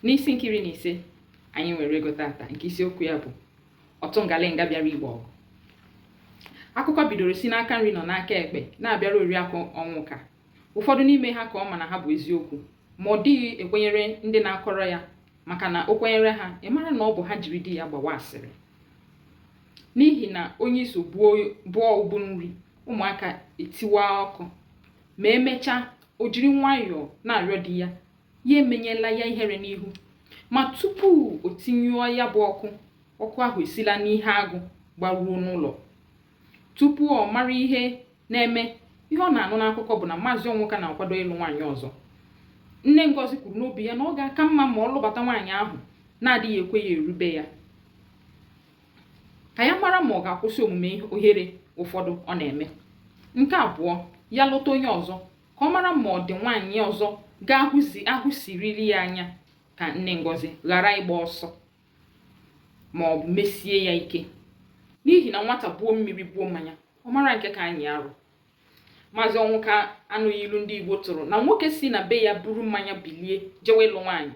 N'isi nke 15 anyị nwere ego tata nke isiokwu ya bụ ọtụ ngalinga bịara igbo ọgụ. Akụkọ bidoro si n'aka nri nọ n'aka ekpe na-abịara Oriakụ Ọnwụka. Ụfọdụ n'ime ha ka ọ ma na ha bụ eziokwu, ma ọ dịghị ekwenyere ndị na-akọrọ ya maka na o kwenyere ha, ị mara na ọ bụ ha jiri di ya gbawa asịrị. N'ihi na onye iso bụọ ubu nri, ụmụaka etiwa ọkụ. Ma emechaa, o jiri nwayọọ na-arịọ di ya, ya emenyela ya ihere n'ihu. Ma tupu o tinyụọ ya bụ ọkụ, ọkụ ahụ esila n'ihe agụ gbaruo n'ụlọ. Tupu ọ mara ihe na-eme, ihe ọ na-anụ n'akụkọ bụ na Maazị Ọnwụka na-akwado ịlụ nwaanyị ọzọ. Nne Ngọzi kwuru n'obi ya na ọ ga-aka mma ma ọ lụbata nwaanyị ahụ na-adịghị ekwe ya erube ya, ka ya mara ma ọ ga-akwụsị omume ohere ụfọdụ ọ na-eme. Nke abụọ, ya lụta onye ọzọ, ka ọ mara ma ọ dị nwaanyị ọzọ ga-ahụzi ahụsirili ya anya ka nne Ngọzi ghara ịgba ọsọ ma ọ bụ mesie ya ike, n'ihi na nwata buo mmiri buo mmanya, ọ mara nke ka anyị arụ. Maazị Ọnwụka anụghị ilu ndị Igbo tụrụ na nwoke si na be ya buru mmanya bilie jewe ịlụ nwaanyị,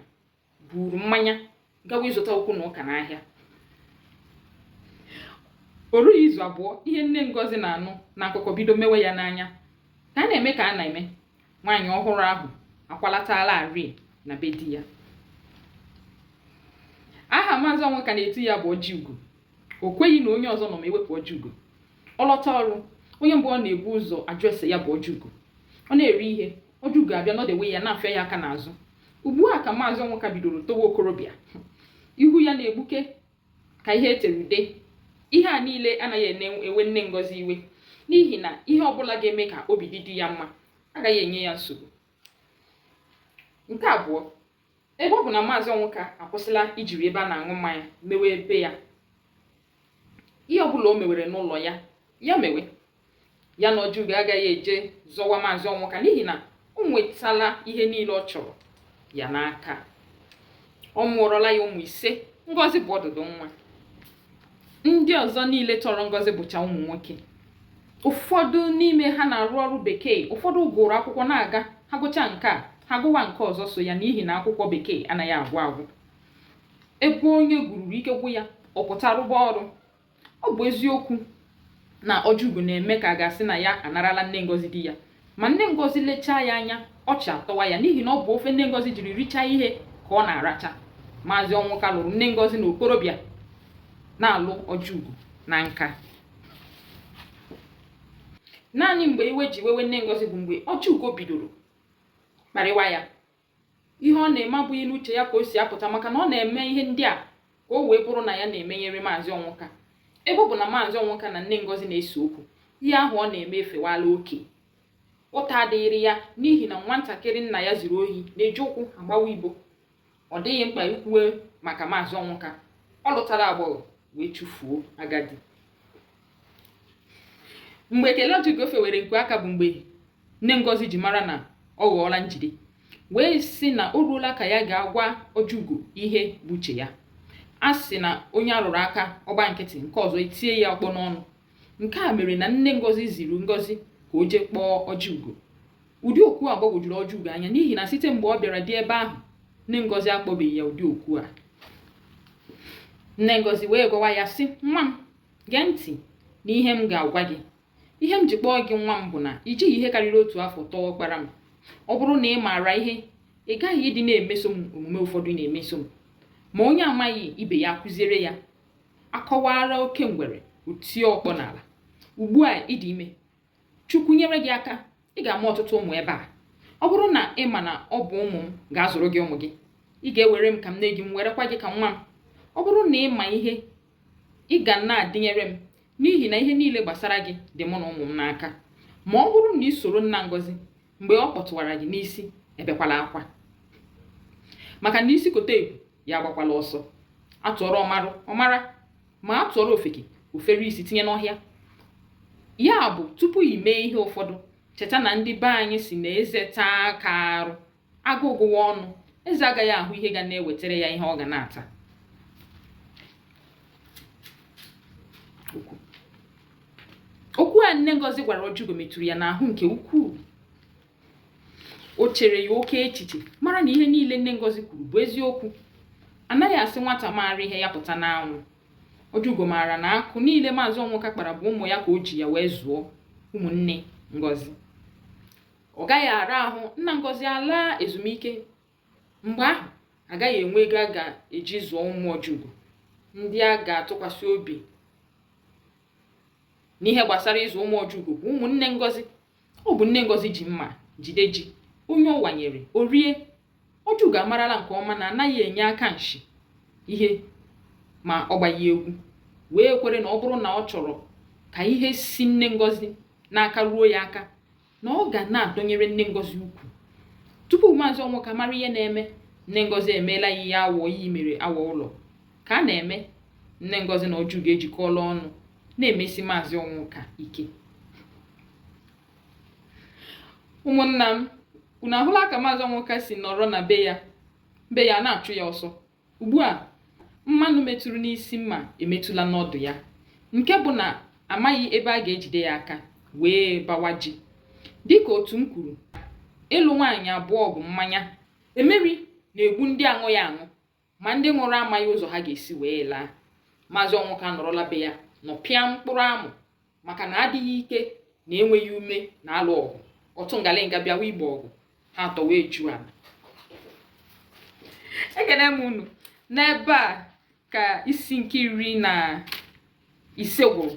buru mmanya gawa ịzụta okwu na ụka n'ahịa. O rughị izu abụọ, ihe nne Ngọzi na-anụ n'akụkọ bido mewe ya n'anya. Ka a na-eme ka a na-eme, nwaanyị ọhụrụ ahụ akwalatala arị na be di ya. Aha Maazị Ọnwụka na-etu ya bụ Ọjịugo. O kweghị na onye ọzọ nọ ma ewepụ Ọjịugo. Ọ lọta ọrụ, onye mbụ ọ na-ebu ụzọ ajụ ese ya bụ Ọjịugo. Ọ na-eri ihe, Ọjịugo abịa nọdewe ya na-afịa ya aka n'azụ. Ugbu a ka Maazị Ọnwụka bidoro towe okorobịa. Ihu ya na-egbuke ka ihe e tere ude. Ihe a niile anaghị ewe nne Ngọzi iwe, n'ihi na ihe ọbụla ga-eme ka obi dị di ya mma agaghị enye ya nsogbu. Nke abụọ, ebe ọ bụ na Maazị Ọnwụka akwụsịla ijiri ebe a na-aṅụ mmanya mewe ebe ya, ihe ọbụla o mewere n'ụlọ ya, ya mewe. Ya na Ọjịugo agaghị eje zọwa Maazị Ọnwụka n'ihi na o nwetala ihe niile ọ chọrọ ya n'aka. Ọ mụọrọla ya ụmụ ise, Ngọzi bụ ọdụdụ nwa. Ndị ọzọ niile tọrọ Ngọzi bụcha ụmụ nwoke. Ụfọdụ n'ime ha na-arụ ọrụ bekee, ụfọdụ gụrụ akwụkwọ na-aga, ha gụchaa nke a, ha gụwa nke ọzọ so ya n'ihi na akwụkwọ bekee anaghị agwụ agwụ. Ebe onye gụruru ike gwụ ya, ọ pụta rụba ọrụ. Ọ bụ eziokwu na Ọjịugo na-eme ka a ga-asị na ya anarala nne Ngọzi di ya, ma nne Ngọzi lechaa ya anya, ọchị atọwa ya n'ihi na ọ bụ ofe nne Ngọzi jiri richaa ihe ka ọ na-aracha. Maazị Ọnwụka lụrụ nne Ngọzi na okorobịa na-alụ Ọjịugo na nka. Naanị mgbe iwe ji wewe nne Ngọzi bụ mgbe Ọjịugo bidoro kparịwa ya. Ihe ọ na-eme abụghị n'uche ya ka o si apụta maka na ọ na-eme ihe ndị a ka o wee bụrụ na ya na-emenyere Maazị Ọnwụka. Ebe ọ bụ na Maazị Ọnwụka na nne Ngọzi na-ese okwu, ihe ahụ ọ na-eme efewala oke. Ụta adịghịrị ya n'ihi na nwatakịrị nna ya ziri ohi na-eji ụkwụ agbawa ibo. Ọ dịghị mkpa ikwuwe maka Maazị Ọnwụka. Ọ lụtara agbọghọ wee chụfuo agadi. Mgbe ekele Ọjịugo fewere nku aka bụ mgbe nne Ngọzi ji mara na ọ ghọọla njide, wee sị na o ruola ka ya ga-agwa Ọjịugo ihe bụ uche ya. A sị na onye a rụrụ aka ọ gba nkịtị, nke ọzọ etie ya ọkpọ n'ọnụ. Nke a mere na nne Ngọzi ziri Ngọzi ka o jee kpọọ Ọjịugo. Ụdị oku a gbagwojuru Ọjịugo anya n'ihi na site mgbe ọ bịara dị ebe ahụ, nne Ngọzi akpọbeghị ya ụdị oku a. Nne Ngọzi wee gwawa ya sị, nwa m, gee ntị n'ihe m ga-agwa gị. Ihe m ji kpọọ gị nwa m bụ na i jighị ihe karịrị otu afọ tọọ ọkpara m. Ọ bụrụ na ị maara ihe, ị gaghị ịdị na-emeso m omume ụfọdụ ị na-emeso m. Ma onye amaghị ibe ya akụziere ya. A kọwaara oke ngwere, o tie ọkpọ n'ala. Ugbu a ị dị ime, Chukwu nyere gị aka, ị ga-amụ ọtụtụ ụmụ ebe a. Ọ bụrụ na ị ma na ọ bụ ụmụ m ga-azụrụ gị ụmụ gị, ị ga-ewere m ka nne gị, m werekwa gị ka nwa m. Ọ bụrụ na ị ma ihe, ị ga na-adịnyere m n'ihi na ihe niile gbasara gị dị mụ na ụmụ m n'aka. Ma ọ bụrụ na ị soro nna Ngọzi mgbe ọ kpọtụwara gị n'isi, ebekwala akwa, maka na isi kote ebu ya agbakwala ọsọ. A tụọrọ ọmarụ, ọ mara, ma a tụọrọ ofeke, o fere isi tinye n'ọhịa. Ya bụ, tupu i mee ihe ụfọdụ, cheta na ndị be anyị sị na eze taa aka arụ, agụụ gụwa ọnụ, eze agaghị ahụ ihe ga na-ewetara ya ihe ọ ga na-ata. Okwu a nne Ngọzi gwara Ọjịugo metụrụ ya n'ahụ nke ukwuu. O chere ya oke echiche mara na ihe niile nne Ngozi kwuru bụ eziokwu. Anaghị asị nwata maara ihe ya pụta n'anwụ. Ojiugo maara na akụ niile Maazị Ọnwụka kpara bụ ụmụ ya ka o ji ya wee zụọ ụmụnne Ngozi. Ọ gaghị ara ahụ nna Ngozi alaa ezumike. Mgbe ahụ, agaghị enwe ego a ga-eji zụọ ụmụ Ojiugo ndị a ga-atụkwasị obi n'ihe gbasara ịzụ ụmụ Ojiugo bụ ụmụnne Ngozi. Ọ bụ nne Ngozi ji mma jide ji, onye ọ wanyere, o rie. Ojiugo amarala nke ọma na anaghị enye aka nshi ihe ma ọ gbaghị egwu, wee kwere na ọ bụrụ na ọ chọrọ ka ihe si nne Ngozi n'aka ruo ya aka, na ọ ga na-adọnyere nne Ngozi ukwu. Tupu Maazị Ọnwụka mara ihe na-eme, nne Ngozi emeela ya ihe awọ iyi mere awọ ụlọ. Ka a na-eme, nne Ngozi na Ojiugo ejikọọla ọnụ na-emesi Maazị Ọnwụka ike. Ụmụnna m, unu ahụla ka Maazị Ọnwụka si nọrọ na be ya be ya na-achụ ya ọsọ. Ugbu a, mmanụ metụrụ n'isi mma emetụla n'ọdụ ya, nke bụ na amaghị ebe a ga-ejide ya aka wee bawa ji. Dịka otu m kwuru, ịlụ nwaanyị abụọ bụ mmanya. Emeri na-egbu ndị aṅụghị aṅụ, ma ndị ṅụrụ amaghị ụzọ ha ga-esi wee laa. Maazị Ọnwụka nọrọla be ya nọpịa mkpụrụ amụ maka na adịghị ike na enweghị ume na-alụ ọgụ. Ọtụ ngalinga bịawa igbo ọgụ, ha atọ wee juo ala. Ekene m unu. N'ebe a ka isi nke 15 gwụrụ.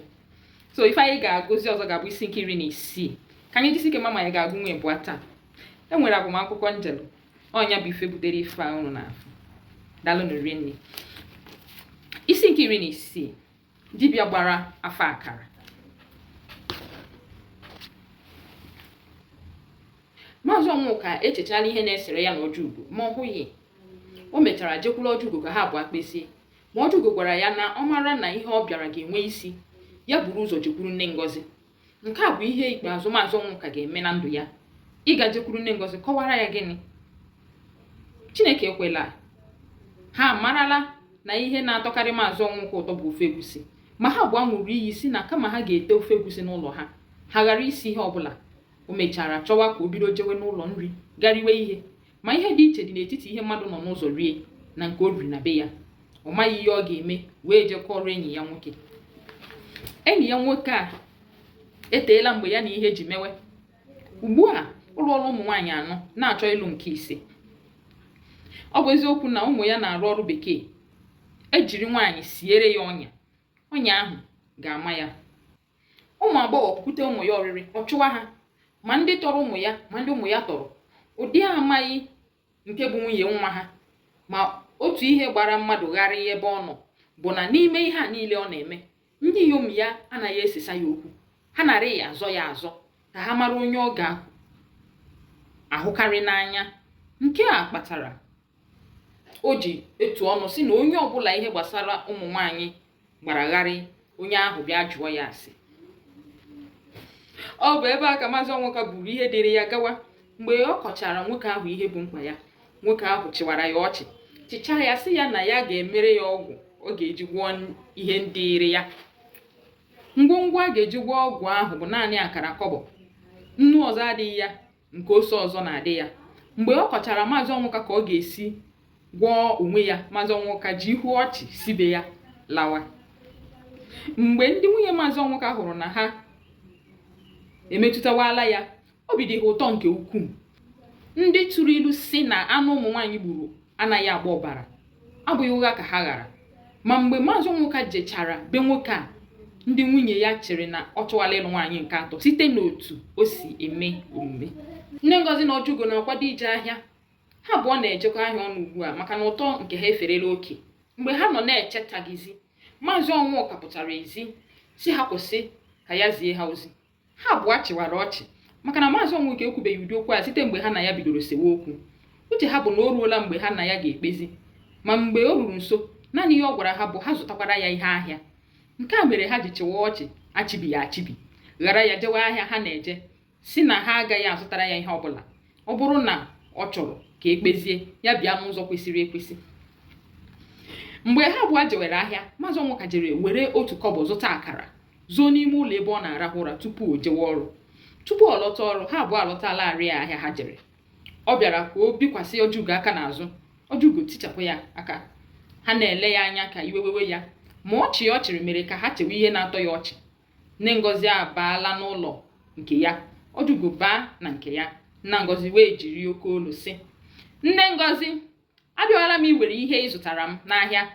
So ife anyị ga-agụzi ọzọ ga-abụ isi nke 16. Ka anyị jisi ike ma anyị ga-agụ nwa ịbụa taa. E nwere agbamakwụkwọ njelu. Ọ nya bụ ife butere ife a unu na-afụ. Daalụnụ rinne. Isi nke 16. Dibịa gbara afa akara. Maazị Ọnwụka echechala ihe na-esere ya na Ojiugo ma ọ hụghị. O mechara jekwuru Ojiugo ka ha abụọ kpezie. Ma Ojiugo gwara ya na ọ mara na ihe ọ bịara ga-enwe isi, ya buru ụzọ jekwuru nne Ngozi. Nke a bụ ihe ikpeazụ Maazị Ọnwụka ga-eme na ndụ ya. Ịga jekwuru nne Ngozi kọwara ya gịnị? Chineke ekwela. Ha amarala na ihe na-atọkarị Maazị Ọnwụka ụtọ bụ ofe egusi. Ma ha abụọ ṅụrụ iyi sị na kama ha ga-ete ofe egusi n'ụlọ ha, ha ghara isi ihe ọbụla. O mechara chọwa ka o bido jewe n'ụlọ nri ga riwe ihe. Ma ihe dị iche dị n'etiti ihe mmadụ nọ n'ụzọ rie na nke o riri na be ya. Ọ maghị ihe ọ ga-eme wee jee kọọrọ enyi ya nwoke. Enyi ya nwoke a eteela mgbe ya na ihe ji mewe. Ugbu a, ọ lụọla ụmụ nwaanyị anọ na-achọ ịlụ nke ise. Ọ bụ eziokwu na ụmụ ya na-arụ ọrụ bekee, e jiri nwaanyị siere ya ọnya, ọnya ahụ ga-ama ya. Ụmụ agbọghọ pụkwute ụmụ ya ọrịrị, ọ chụwa ha, ma ndị tọrọ ụmụ ya ma ndị ụmụ ya tọrọ. Ụdị amaghị nke bụ nwunye nwa ha. Ma otu ihe gbara mmadụ gharịị ebe ọ nọ bụ na n'ime ihe a niile ọ na-eme, ndị inyom ya anaghị esesa ya okwu. Ha narịghị azọ ya azọ ka ha mara onye ọ ga-ahụkarị n'anya. Nke a kpatara o ji etu ọnụ sị na onye ọbụla ihe gbasara ụmụ nwaanyị gbara gharịị, onye ahụ bịa jụọ ya ase. Ọ bụ ebe a ka Maazị Ọnwụka buru ihe dịrị ya gawa. Mgbe ọ kọchara nwoke ahụ ihe bụ mkpa ya, nwoke ahụ chịwara ya ọchị, chịchaa ya sị ya na ya ga-emere ya ọgwụ ọ ga-eji gwọọ ihe dịịrị ya. Ngwongwo a ga-eji gwọọ ọgwụ ahụ bụ naanị akara kọbọ. Nnu ọzọ adịghị ya, nke ose ọzọ na-adị ya. Mgbe ọ kọchara Maazị Ọnwụka ka ọ ga-esi gwọọ onwe ya, Maazị Ọnwụka ji ihu ọchị si be ya lawa. Mgbe ndị nwunye Maazị Ọnwụka hụrụ na ha emetụtawala ya, obi dị ha ụtọ nke ukwuu. Ndị tụrụ ilu sị na anụ ụmụ nwaanyị gburu anaghị agba ọbara abụghị ụgha ka ha ghara. Ma mgbe Maazị Ọnwụka jechara be nwoke a, ndị nwunye ya chere na ọ chọwala ịlụ nwaanyị nke atọ site n'otu o si eme omume. Nne Ngozi na Ojiugo na-akwado ije ahịa. Ha abụọ na-ejekọ ahịa ọnụ ugbu a maka na ụtọ nke ha eferela oke. Mgbe ha nọ na-eche tagizi, Maazị Ọnwụka pụtara ezi sị ha kwụsị ka ya zie ha ozi. Ha abụọ chịwara ọchị maka na Maazị Ọnwụka ekwubeghị ụdị okwu a site mgbe ha na ya bidoro sewe okwu. Uche ha bụ na o ruola mgbe ha na ya ga-ekpezi. Ma mgbe o ruru nso, naanị ihe ọ gwara ha bụ ha zụtakwara ya ihe ahịa. Nke a mere ha ji chịwa ọchị achịbighị achịbi, ghara ya jewe ahịa ha na-eje, sị na ha agaghị azụtara ya ihe ọbụla. Ọ bụrụ na ọ chọrọ ka e kpezie, ya bịa n'ụzọ kwesịrị ekwesị. Mgbe ha abụọ jewere ahịa, Maazị Ọnwụka jere were otu kọbọ zụta akara, zoo n'ime ụlọ ebe ọ na-arahụ ụra tupu o jewe ọrụ. Tupu ọ lọta ọrụ, ha abụọ alọtalarị ahịa ha jere. Ọ bịara ka o bikwasị Ojiugo aka n'azụ. Ojiugo tichapụ ya aka. Ha na-ele ya anya ka iwe wewe ya. Ma ọchị ọ chịrị mere ka ha chewe ihe na-atọ ya ọchị. Nne Ngozi abaala n'ụlọ nke ya. Ojiugo baa na nke ya. Nna Ngozi wee jiri oke olu sị, Nne Ngozi, abịawala m iwere ihe ị zụtara m n'ahịa.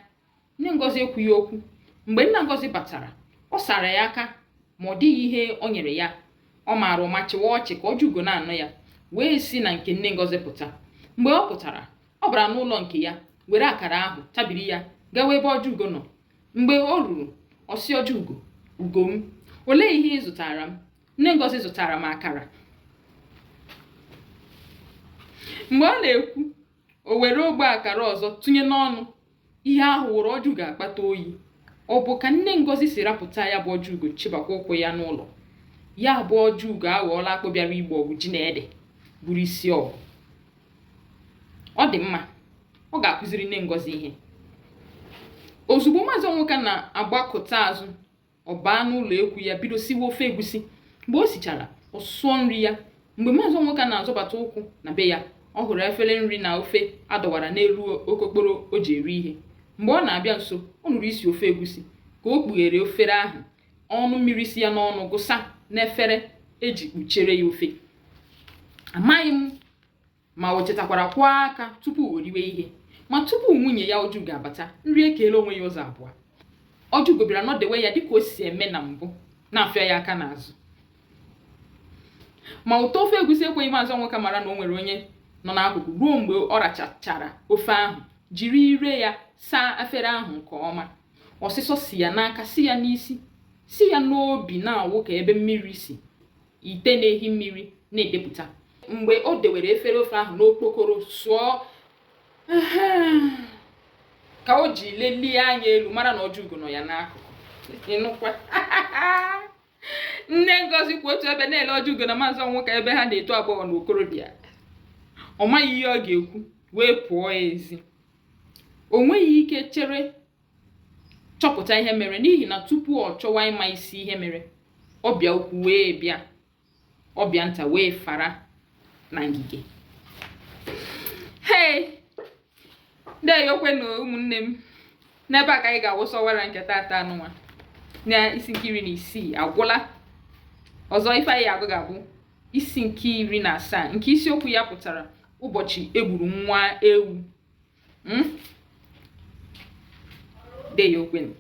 Nne Ngozi ekwughị okwu. Mgbe nna Ngozi batara, ọ sara ya aka ma ọ dịghị ihe o nyere ya. Ọ maara ụma chịwa ọchị ka Ojiugo na-anụ ya, wee si na nke nne Ngozi pụta. Mgbe ọ pụtara, ọ bara n'ụlọ nke ya, were akara ahụ tabiri ya gawa ebe Ojiugo nọ. Mgbe o ruru, ọ sị Ojiugo, Ugo m, olee ihe ị zụtara m? Nne Ngozi zụtara m akara. Mgbe ọ na-ekwu, o were ogbe akara ọzọ tụnye n'ọnụ. Ihe ahụ wụrụ Ojiugo akpata oyi. Ọ bụ ka nne Ngozi si rapụta ya bụ Ojiugo chịbakwa ụkwụ ya n'ụlọ. Ya bụ Ojiugo aghọọla akpụ bịara igbo ọgụ ji na ede bụrụ isi ọgụ. Ọ dị mma, ọ ga-akụziri nne Ngozi ihe. Ozugbo Maazị Ọnwụka na-agbakụta azụ, ọ baa n'ụlọ ekwu ya bido siwe ofe egusi. Mgbe o sichara, ọ sụọ nri ya. Mgbe Maazị Ọnwụka na-azọbata ụkwụ na be ya, ọ hụrụ efere nri na ofe a dọwara n'elu okokporo o ji eri ihe. Mgbe ọ na-abịa nso, ọ nụrụ isi ofe egusi. Ka o kpughere efere ahụ, ọnụ mmiri si ya n'ọnụ gụsa n'efere e ji kpuchiere ya ofe. Amaghị m ma o chetakwara kwọọ aka tupu o riwe ihe. Ma tupu nwunye ya Ojiugo abata, nri ekeela onwe ya ụzọ abụọ. Ojiugo bịara nọdewe ya dịka o si eme na mbụ, na-afịọ ya aka n'azụ. Ma ụtọ ofe egusi ekweghị Maazị Ọnwụka mara na o nwere onye nọ n'akụkụ ruo mgbe ọ rachachara ofe ahụ, jiri ire ya saa efere ahụ nke ọma. Ọsịsọ si ya n'aka, si ya n'isi, si ya n'obi na-awụ ka ebe mmiri si ite na-ehi mmiri na-edepụta. Mgbe o dewere efere ofe ahụ n'okpokoro sụọ ka o ji lelie anya elu mara na Ojiugo nọ ya n'akụkụ. Ị nụkwa? Nne Ngozi kwụ otu ebe na-ele Ojiugo na Maazị Ọnwụka ebe ha na-eto agbọghọ na okorobịa. Ọ maghị ihe ọ ga-ekwu wee pụọ ezi. O nweghị ike chere chọpụta ihe mere n'ihi na tupu ọ chọwa ịma isi ihe mere, ọbịa ukwu wee bịa, ọbịa nta wee fara na ngige. Hei, ndeewokwenụ ụmụnne m. N'ebe a ka anyị ga-awụsa ọwara nke taata anụnwa na isi nke 16 agwụla. Ọzọ ife anyị agụ ga-abụ isi nke 17 nke isiokwu ya pụtara ụbọchị e gburu nwa ewu. Ndeewokwenụ.